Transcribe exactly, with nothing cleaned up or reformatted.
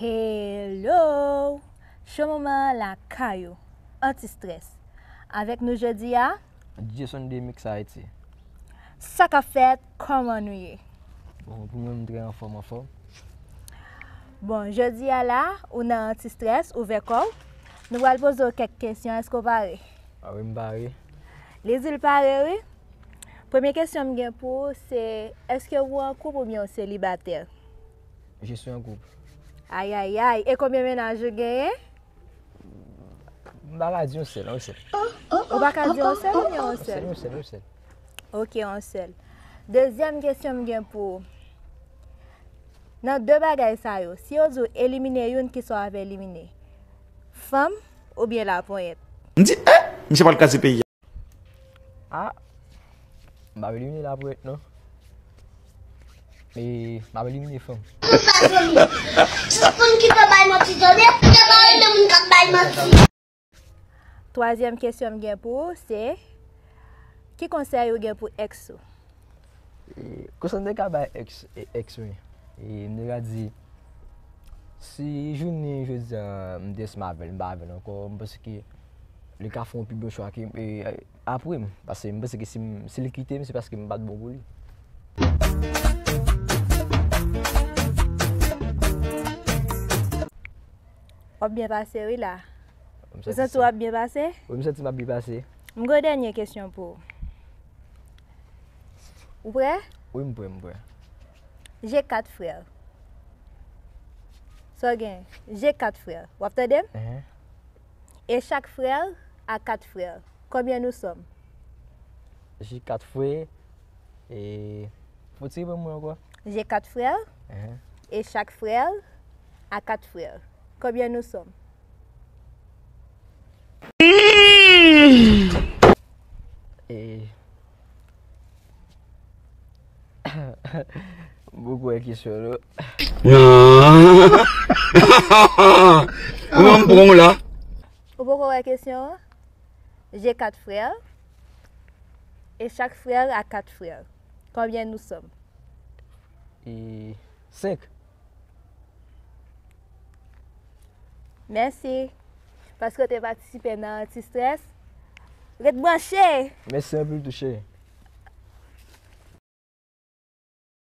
Hello! Cho moman lakay ou, anti-stress. Avèk nou jodi a, Jason de Mix Haiti. Sa k ap fèt, kòman nou ye? Bon, pou mwen, m trè anfòm, anfòm. Bon, jodi a la, ou nan anti-stress, ouvè kò w. Nou pral poze w kèk kesyon, èske w pare? A wi, m pare. Li di l pare, wi. Premye kesyon m gen pou ou, se, èske ou an koup oubyen ou selibatè? Je suis en couple. Ayayay, e konbyen mennaj ou genyen? M pa ka di yon sèl, yon sèl. Ou pa ka di yon sèl oubyen yon Yon sèl, sèl? Yon sèl, yon sèl. Ok, yon sèl. Dezyèm kesyon m gen pou ou. Nan de bagay sa yo, si yo di w elimine youn, kisa w ap elimine? Fanm oubyen laponyèt? M di, eh, misye pral kraze peyi a. A, m pa elimine laponyèt non. E m ap elimine fanm. Tout sa joli. Se fanm ki pa bay manti, tande? Yo pa renmen moun k ap bay manti. Twazyèm kesyon m gen pou ou, se, ki konsèy ou gen pou èks ou? E, konsèy m te ka bay èks, e, èks mwen. E, m te ka di, si jounen jodi a, m desma avè l, m pa avè l ankò, m panse ke li ka fè yon pi bon chwa ke, e, apre m. Paske m panse ke si, m- si li kite m, se paske m pa t bon pou li. W ap byen pase, wi, la. M Ou santi w ap byen pase? Wi, m santi m ap byen pase. M gen yon dènye kesyon pou ou. Ou prè? Wi, m prè, m prè. J'ai quatre frères. Sa w gen? J'ai quatre frères. W ap tande m? Ehe. Et chaque frère a quatre frères. Combien nous sommes? J'ai quatre frères. E, fò ti reprann mwen ankò. J'ai quatre frères. Ehe. Et chaque frère a quatre frères. Combien nous sommes? E, m poko wè kesyon non. Non. Ou menm pran w la. Ou poko wè kesyon an? J'ai quatre frères. Et chaque frère a quatre frères. Combien nous sommes? E, senk. Mèsi. Paske w te patisipe nan Anti-Stress. Ret branche! Mèsi anpil tou, cheri.